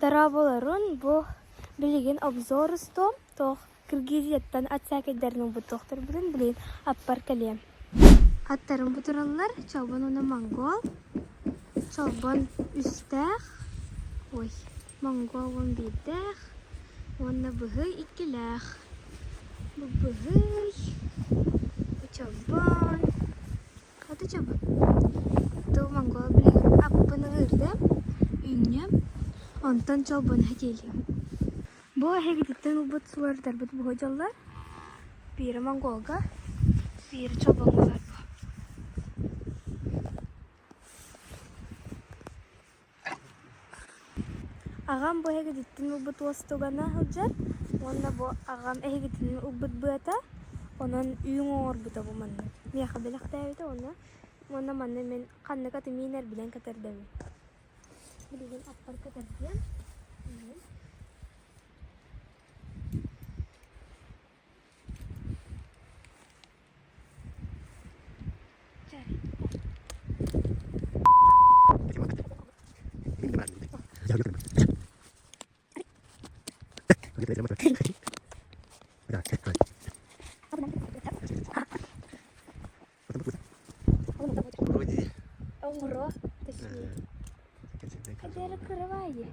Дорооболорун, бу билигин обзор устуом, туох Киргизияттан ат сээкэйдэрин ылбыт туохтарбытын билигин аппар кэлиэм. Аттарым бу тураллар, Чолбон уонна Монгол. Чолбон үстээх, ой, Монгол 11-дээх уонна Быһый иккилээх. Бу Быһый, бу Чолбон, Аты чабы. Тыл монгол билигин аппын ыырдым, үүннүм, онтон чолбон хэтиэлиэм. Бу эһигититтэн ылбыт сулардарбыт буһу дьоллор. Биирэ монголга, биирэ чолбоҥҥо баар буо. Аҕам бу эһигититтэн ылбыт уостугана сылдьар уонна бу аҕам эһигитинэн ылбыт быата, онон үүҥ оҥорбута бу манна. Миэхэ бэлэхтээбитэ уонна уонна манна мин ханнык аты миинэрбинэн кэтэрдэбин. Билигин аппар кэтэрдиэм. Оҥоро, точнее. Хайдары кырабайы.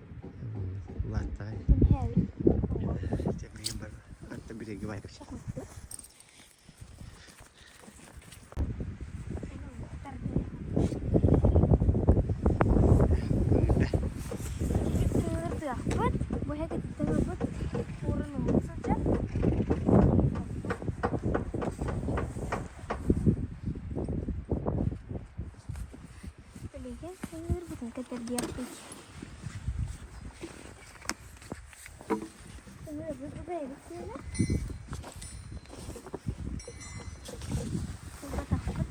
Тыахпыт, бу эһэтиттэн ылбыт уурун уһун сылдьар. Билигин сыныырбытын кэтэрдиэхпит. Сыныырбыт бу бэйэбит сыана. Ылбатахпыт.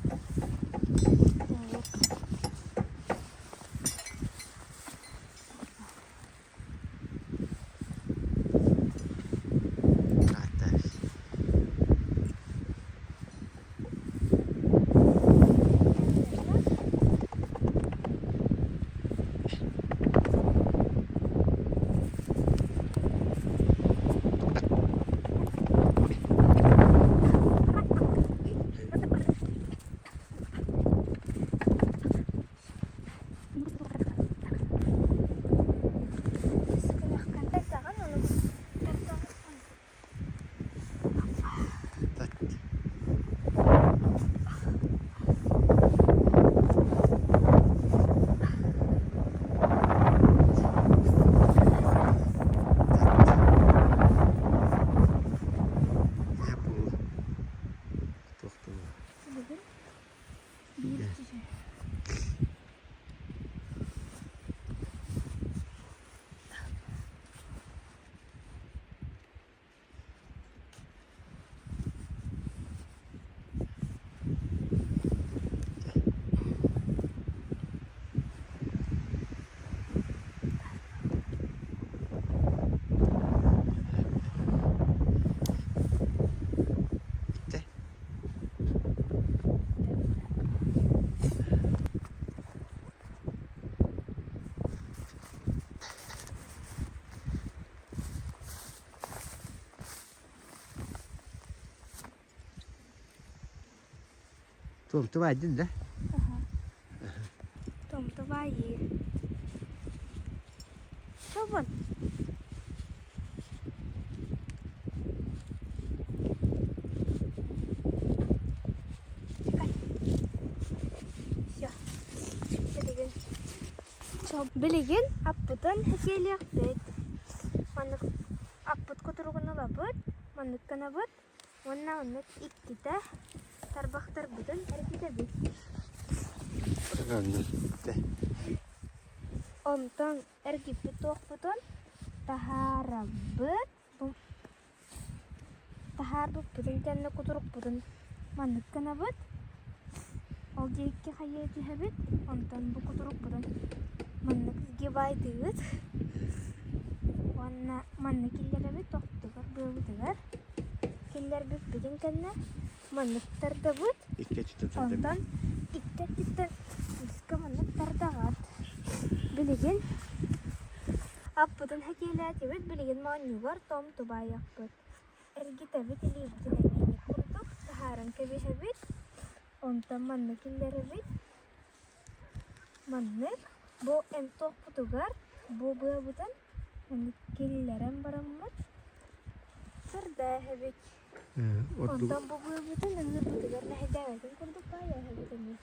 Туомту баайдын да? Туомту баайыы. Тобун. Все. Билигин Билигин аппытын хэтиэлиэхпит. Маннык аппыт кутуругун ылабыт, маннык гынабыт уонна оннук иккитэ тарбахтарбытын эргитэбит. Онтон эргиппит туохпутун таһаарабыт. Таһаарбыппытын кэннэ кутурукпутун маннык гынабыт. Ол диэки хайыы түһэбит, онтон бу кутурукпутун маннык сгибайдыыбыт уонна манна киллэрэбит тохтугар быабытыгар киллэрбиппитин кэннэ маннык тардабыт. Икки өттүттэн тардабыт. Онтон икки өттүттэн үскэ маннык тардаҕыт. Билигин. Аппытын хэтиэлээтибит, билигин моонньугар том тубаайахпыт. Эргитэбит илиибитин эмиэ курдук таһааран кэбиһэбит. Онтон манна киллэрэбит. Маннык бу эмтуохпутугар бу быабытын маннык киллэрэн бараммыт сырдааһыбыт. Онтон бу быабытын ыҥырбытыгар мэһэйдээбэтин курдук баайааһыбыт эмиэ.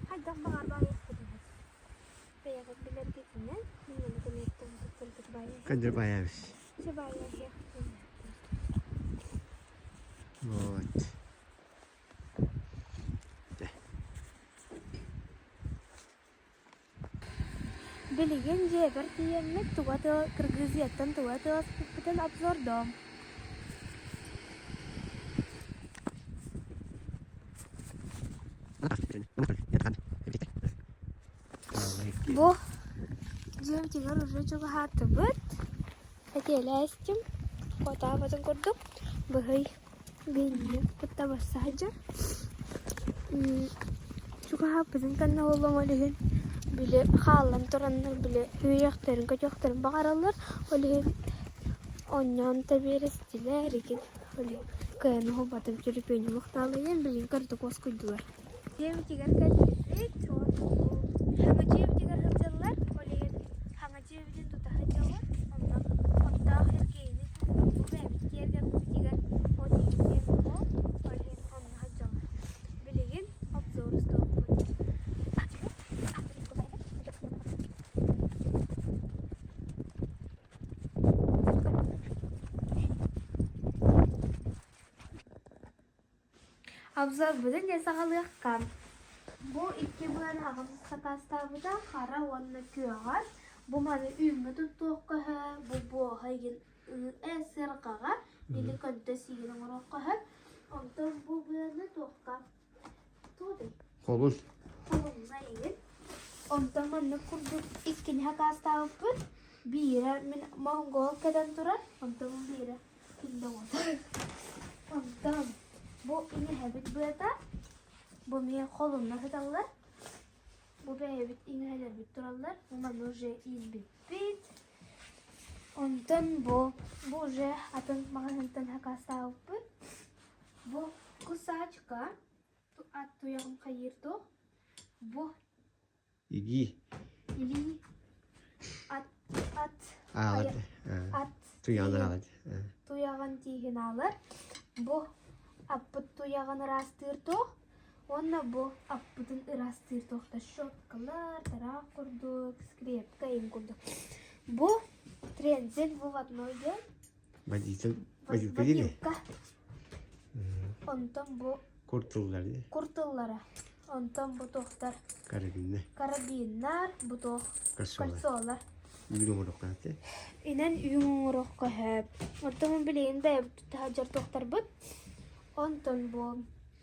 Хайдах баҕар баайыахпытын сөп. Бэйэҕит билэргитинэн мин маннык эмиэ курдук баайааһы. Кадр баайабыс. Все баайааһыахпытын. Вот. Билигин дьиэбэр тиийэммит туга Кыргызияттан туга тыаспыппытын обзордуом. Бу дьиэбитигэр уже чугаһаатыбыт. Этиэлээстим, куотаабатын курдук быһый Биһиги кытта барса сылдьар. Чугаһааппытын кэннэ буоллаҕына ол иһин били хааллан тураннар били үүйэхтэрин көтүөхтэрин баҕараллар. Ол иһин оонньоон тэбиэрэстилэр игин ол иһин кыайан уһулбатым төлөпүөнүм охтоолуйан билигин кырдьык уоскуйдулар. Дьиэбитигэр кэллибит хаҥа дьиэбитигэр сылдьаллар ол иһин хаҥа дьиэбитин тута сылдьабыт онно оттоох эркээйини бу бэйэбит тиэргэммитигэр от иһин ол ол иһин онно сылдьаллар. Билигин обзор устуохпут. Обзорбутун дьэ саҕалыахха. Бу икки быаны аҕам сакаастаабыта хара уонна күөҕэ. Бу маны үүҥҥэ туттуохха сөп, бу буоһа игин ыы сыарҕаҕа или көнтөс игин оҥоруохха сөп. Онтон бу быаны туохха тугуй? Холун. Холунна игин. Онтон маннык курдук иккини сакаастаабыппыт. Биирэ мин монгол кэтэн турар, онтон биирэ Онтон бу иҥэһэбит быата, бу эмиэ холумна сыталлар. Бу бэйэбит иҥэһэлэрбит тураллар. Бу манна уже иилбиппит. Онтон бу, бу уже атын маҕаһыынтан сакаастаабыппыт. Бу кусачка, ат туйаҕын хайыыр туох. Бу Игии. Илии. Ат ат Аалар. ат Туйаҕын аалар. Туйаҕын тииһин аалар. Бу аппыт туйаҕын ыраастыыр туох уонна бу аппытын ыраастыыр туохта щеткалар, тараах курдук, скрепка им курдук. Бу трензель выводной диэн. Водитель, водилка диэни? Водилка. Онтон бу Куртуллар дии. Куртуллара. Онтон бу туохтар? Карабиннар. Карабиннар, бу туох? Кольцолар. Кольцолар. Үүн оҥоруохха этэ. Инэн үүн оҥоруохха сөп. Оттон билигин бэйэбит тутта сылдьар туохтарбыт. Онтон бу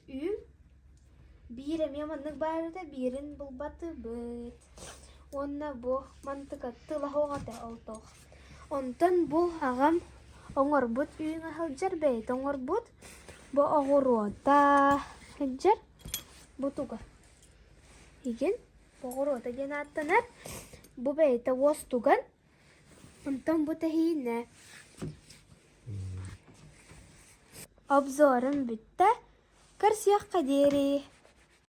үүн биир эмиэ маннык баар этэ, биирин булбатыбыт. Уонна бу мантыка тыла суох этэ ол туох. Онтон бу аҕам оҥорбут үүҥэ сылдьар, бэйэтэ оҥорбут. Бу оҕуруота сылдьар. Бу туга? Игин оҕуруота диэн ааттанар. Бу бэйэтэ уостуган. Онтон бу тэһиинэ. Обзорум бүттэ. Көрсүөххэ диэри.